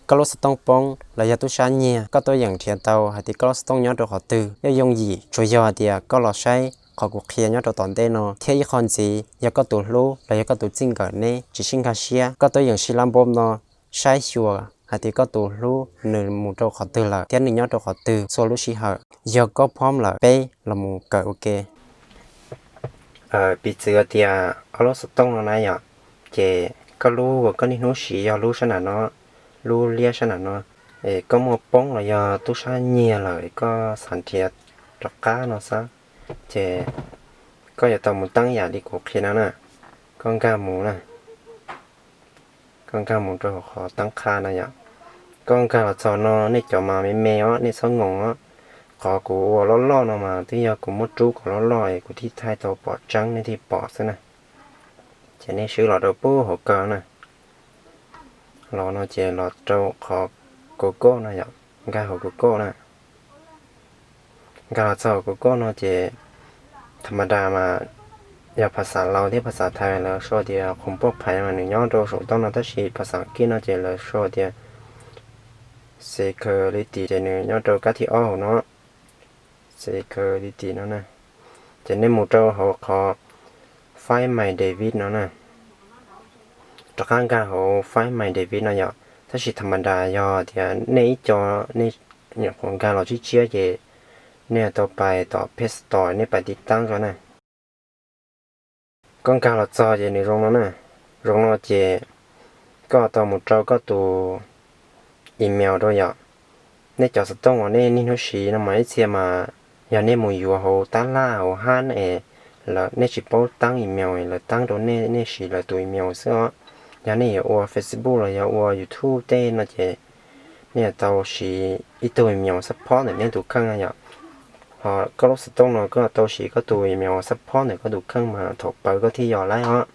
koj lub xov tooj poob los yog tub sab nyiag, koj tuaj yeem nrhiav tau hais tias koj lub xov tooj nyob rau qhov twg. Yeej yooj yim, tsuas yog hais tias koj los saib qhov kuv qhia nyob rau tom ntej no thiab ib qho ntxiv, yog koj tus hlub los yog koj tus txij nkawm neb tsis sib nkag siab, koj tuaj yeem sib lab npoo no saib xyuas hais tias koj tus hlub nws mus rau qhov twg lawm thiab nws nyob rau qhov twg txhua lub sij hawm. Yog koj pom lawm peb los mus kawm ua ke. Piv txwv tias ob lub xov tooj no na yom, ces koj lub uas koj niaj hnub siv yog lub sab nram no, lub liab sab nram no, es koj muaj poob los yog tub sab nyiag lawm koj xav nrhiav rov qab no xwb, ces koj yuav tau mus teeb yam li kuv qhia no na. Koj nkag mus na, koj nkag mus rau qhov teeb qha no yom. Koj nkag los txog no, nej cov mas me me os nej txhob ngoos os. Qhov kuv ua loj loj no mas twb yog kuv muab rub kom loj loj es kuv thiaj thaij tau pom tseeb nej thiaj pom xwb na. Ces nej swb los rau pub hauv kaw na. Los no ces los rau qhov Google no yom, nkag hauv Google na. Nkag los txog hauv Google no ces tha ma da mas yog phas xas Laus thiab phas xas Thaiv lawv sau tias khoom poj phais mas nws nyob rau saum toj no, tab sis phas xas Askiv no ces lawv sau tias security ces nws nyob rau kab thib ob hauv no, security no na. Ces nej mus rau hauv qhov Find My David no na. Rov qab nkag hauv Find My David no yom. Tab sis tha ma da yog tias nej ib co nej nyuam qhuav nkag los tshiab tshiab ces nej tau pais tom Play Store, nej pais tiv taab ko na. Koj nkag los txog ces nws zoo no na. Zoo no ces koj tau mus rau koj tus email rau yom. Nej cov xov tooj uas nej niaj hnub siv no mas ib txhia mas yog nej mus yuav hauv tab laj hauv hab es lawv, nej tsis paub teeb email es lawv teeb rau nej, nej siv lawv tus email xwb os. Yog nej yuav ua Facebook los yog ua YouTube tej no ces nej yuav tau siv ib tug email support ntawm nej tus kheej no yom. Ho koj lub xov tooj no koj tau siv koj tus email support ntawm koj tus kheej mas thaum pawg koj thiaj yog laib os.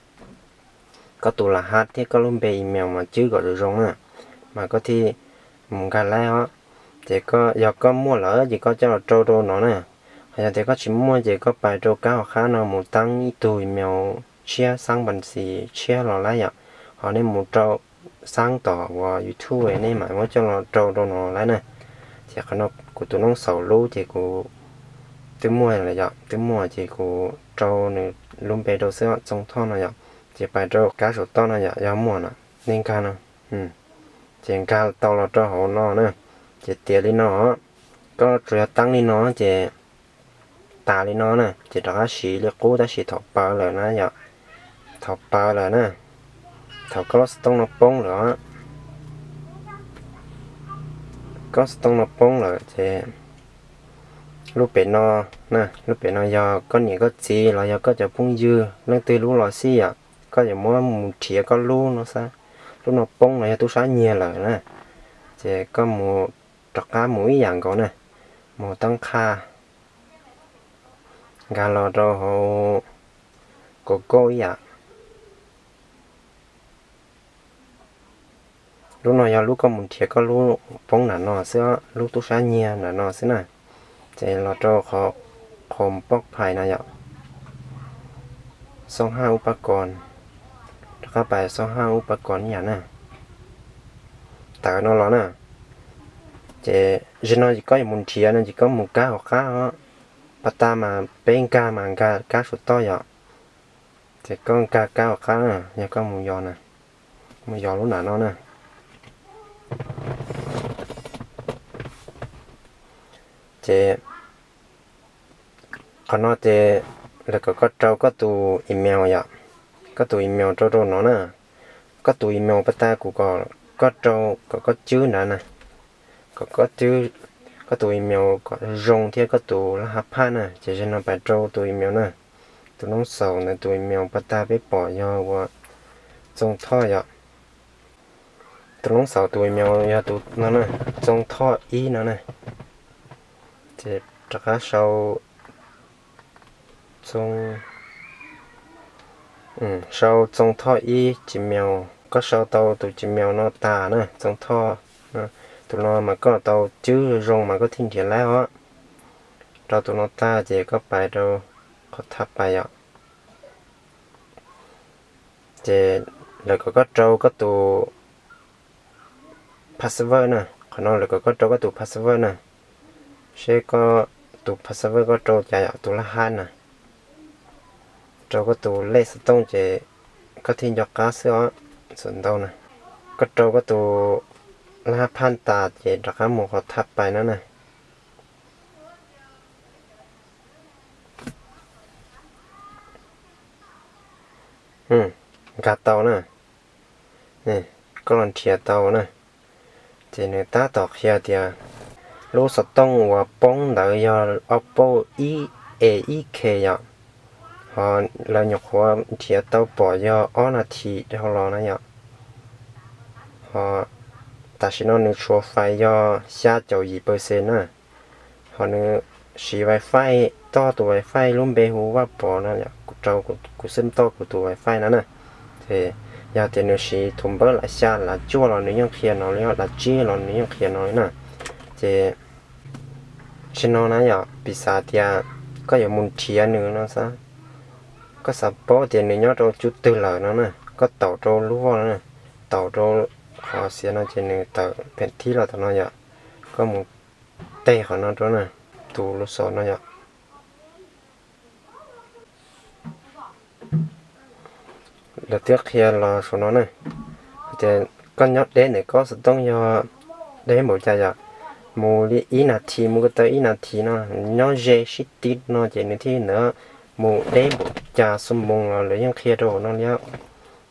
Koj tus lam hab thiab koj lub npe email mas cwb kom zoo zoo na, mas koj thiaj mus nkag laib os. Ces yog koj muaj lawm ces koj coj los rau rau no na. Ho yog tias koj tsis muaj ces koj pais rau kab hauv qab no mus teeb ib tug email tshiab, xab npas xis tshiab los laib yom. Ho nej mus rau xab tom uas YouTube nej mam muab coj los rau rau no laib na. Ces qhov no kuv tus noob xaus lub ces kuv twb muaj lawm yom, twb muaj ces kuv rau nws lub npe rau xwb, Txooj Thoj no yom. Ces pais rau kab saum toj no yom, yog muaj no, nej nkag no. Ces nkag tau los rau hauv no na, ces tiav li no, koj tsuas yog teeb li no ces tas li no na, ces rov qab siv li qub tab sis thaum pawg lawm na yom. Thaum pawg lawm na, thaum koj lub xov tooj no poob lawm, koj xov tooj no poob lawm ces lub pem no, lub pem no yog koj niam koj txiv los yog koj cov phooj ywg leej twg lub los xij yom, koj yuav muab mus nrhiav koj lub no xwb. Lub no poob los yog tub sab nyiag lawm na, ces koj mus rov qab mus ib yam nkaus na, mus teeb qha, nkag los rau hauv Google ib yam. Lub no yog lub koj mus nrhiav koj lub poob nram no xwb, lub tub sab nyiag nram no xwb na. Ces los rau qhov, qhov poj phais no yom, xoob haj ub pab kos, rov qab pais xoob haj ub pab kos ib yam na. Tawm no los na, ces zaum no ces koj yuav mus nrhiav no ces koj mus kab hauv qab os. Pas tas mas peb nkag mas nkag kab saum toj yom. Ces koj nkag kab hauv qab na, yog koj mus yos na, mus yos lub nram no na. Ces qhov no ces lawv kom koj rau koj tus email yom, koj tus email rau rau no na. Koj tus email pas tas kuv kom koj rau, kom koj cwb nrad na, kom koj cwb koj tus email kom zoo thiab koj tus laj hab phaj na. Ces zaum no pais rau tus email na. Tus noob xaus ntawd tus email pas tas peb pom yog ua Txooj Thoj yom. Tus noob xaus tus email yog tus no na, Txooj Thoj ib no na. Ces rov qab sau, sau Txooj Thoj ib Gmail, koj sau tau tus Gmail no tas na, Txooj Thoj, tus no mas koj tau cwb zoo mas koj thiaj nrhiav laib os. Rau tus no tag ces koj pais rau qhov thaj pais yom. Ces lawv kom koj rau koj tus password na. Qhov no lawv kom koj rau koj tus password na. Seb koj tus password koj rau cas yom, tus lab hab na. Rau koj tus lej xov tooj ces koj thiaj nco qab xwb os. Xov tooj na, koj rau koj tus lab hab phaj tas ces rov qab mus qhov thab pais no na. Nkag tau na. Koj los nrhiav tau na. Ces nws tab tom qhia tias lub xov tooj uas poob ntawd yog Oppo ib e ib K yom. Ho lawv nyuam qhuav nrhiav tau pom yog ob nas this dhau los na yom. Ho tam sim no nws tshuav fais yog xya caum yim percent na. Ho nws siv wifi, toj tus wifi lub npe hu Vaj Pov no, kuv rau kuv xwb toj kuv tus wifi no na. Ces yog tias nws siv tus npawb lav xya lav cuaj los nws yeej qhia no li, lav tsib los nws yeej qhia no li na. Ces tsis no na yom, piv xam tias koj yuav mus nrhiav nws no xav, koj xav paub tias nws nyob rau cub twg lawm no na, koj taum rau lub voj no na, taum rau qhov xiav no ces nws tawm pheem thib los tom no yom. Koj mus teg qhov no rau na, tus lub xov no yom. Lawv twb qhia los saum no na, tias koj nyob deb ntawm koj xov tooj yog deb npaum cas yom, mus li ib nas this, mus ko taw ib nas this no, nyob ze sib tib no ces nws thiaj ntawd, mus deb npaum cas xuab moos los lawv yeej qhia rau no li.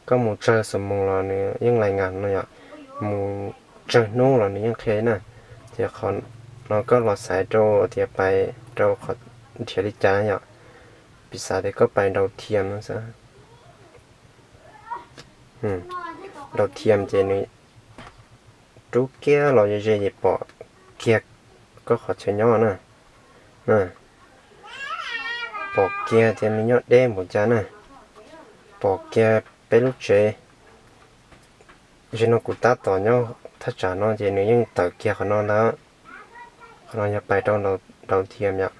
Koj mus tsawg xuab moos los nws yeej lais ngas no yom, mus tsawg hnub los nws yeej qhia na. Ces qhov no koj los xaiv rau tias pais rau qhov nrhiav li cas yom, piv xam tias koj pais nraus thiam no xav, nraus thiam ces nws rub kiag los ze ze ces pom kiag koj qhov chaw nyob na. Pom kiag tias nws nyob deb npaum cas na, pom kiag peb lub tsev. Zaum no kuv tab tom nyob thaj tsam no ces nws yeej tawm kiag qhov no ntag. Qhov no yog pais rau nraus thiam yom.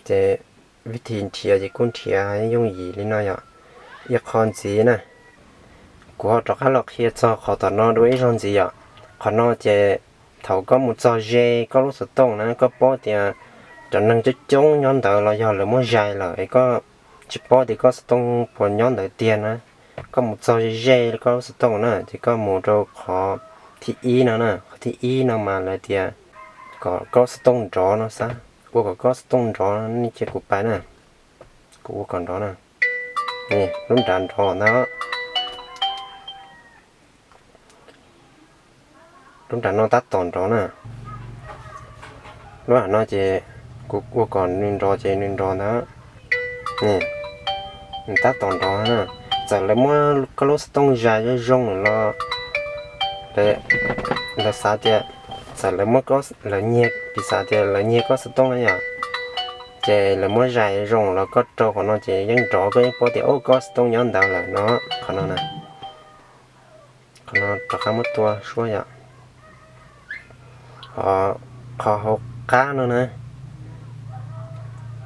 Ces vib thib nrhiav ces kuj nrhiav yooj yim li no yom. Ib qho ntxiv na, kuv ho rov qab los qhia txog qhov tom no dua ib zaug ntxiv yom. Qhov no ces thaum koj mus txog ze koj lub xov tooj na, koj paub tias cov neeg coob coob nyob ntawd los yog lawv muab zais lawm es koj tsis paub tias koj xov tooj puas nyob ntawd tiag na, koj mus txog ze ze koj lub xov tooj na ces koj mus rau qhov thib ib no na. Qhov thib ib no mas lawv tias kom koj xov tooj nrov no xav, ua kom koj xov tooj nrov no, nej cia kuv pais na. Kuv ua kom nrov na. Lub nrad nrov ntag. Lub nram no tab tom nrov na. Lub nram no ces kuv ua kom nws nrov ces nws nrov ntag. Nws tab tom nrov na. Txawm lawv muab koj lub xov tooj zais zoo zoo los, lawv xav tias, txawm lawv muab, lawv nyiag, piv xam tias lawv nyiag koj xov tooj na yom, ces lawv muab zais zoo los koj rau qhov no ces yeej nrov, koj yeej paub tias ub koj xov tooj nyob ntawd lawm no. Qhov no na, qhov no rov qab muab tua suab yom. Qhov hauv qab no na,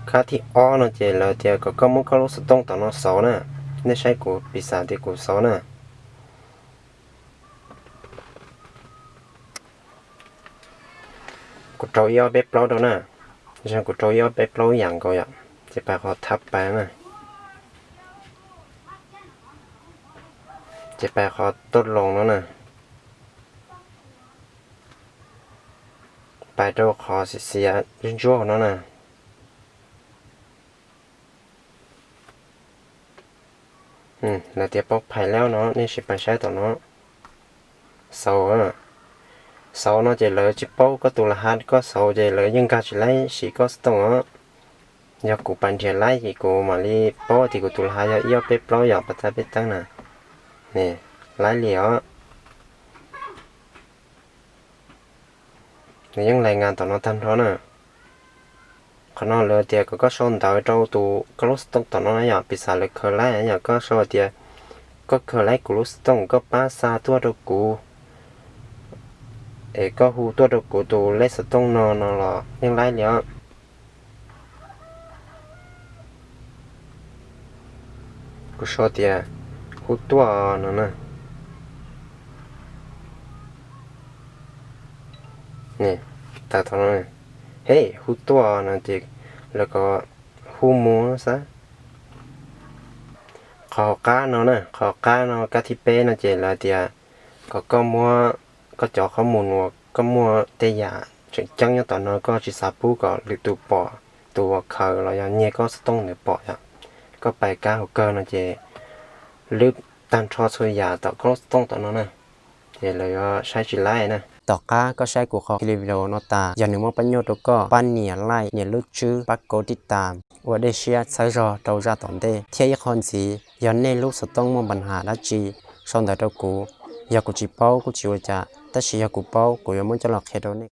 qab thib ob no ces lawv tias kom koj muab koj lub xov tooj tom no xauv na. Nej saib kuv piv xam tias kuv xauv na. Kuv rau ib ob peb plaub rau na. Kuv rau ib ob peb plaub yam nkaus yom. Ces pais qhov thab pais na. Ces pais qhov toj loo no na. Pais rau qhov xiav xiav ntsuab ntsuab no na. Lawv tias paub phais laub no, nej sim pais saib tom no. Xauv, xauv no ces lawv tsis paub koj tus laj hav, koj xauv ces lawv yeej nkag tsis laib siv koj xov tooj os. Yog kuv pais nrhiav laib ces kuv mam li paub tias kuv tus laj hav yog ib ob peb plaub yom, pas txaj peb teeb na. Ne, laib li os. Nws yeej lais ngas tom no tag nrho na. Qhov no lawv tias kom koj sau ntawv rau tus koj lub xov tooj tom no na yom, piv xam lawv khaws laib yom, koj sau tias koj khaws laib kuv lub xov tooj, koj pab xa tuaj rau kuv, es koj hu tuaj rau kuv tus lej xov tooj no no los yeej laib li os. Kuv sau tias hu tuaj no na. Tawm thaum no, hej, hu tuaj no ces lawv kom hu mus xwb. Qhov hauv qab no na, qhov hauv qab no kab thib peb no ces lawv tias kom koj muab koj cov qhob mus uas koj muaj tej yam tseem ceeb nyob tom no koj tsis xav pub kom lwm tus pom, tus uas khaws los yog nyiag koj xov tooj ntawd pom yom. Koj pais kab hauv kawg no ces lwb tag nrho txhua yam tom koj lub xov tooj tom no na, ces lawv yuav saib tsis laib na. Tom qab koj saib kuv qhov clip video no tas, yog nws muaj pab nyuaj rau koj, pab nias like, nias lub tswb, pab kauv tib tas, ua dej siab txhawb zog rau zaj tom ntej. Thiab ib qho ntxiv, yog nej lub xov tooj muaj npa nham dab tsi, sau ntawv rau kuv. Yog kuv tsis paub kuj tsis ua cas, tab sis yog kuv paub kuv yuav muab coj los qhia rau nej.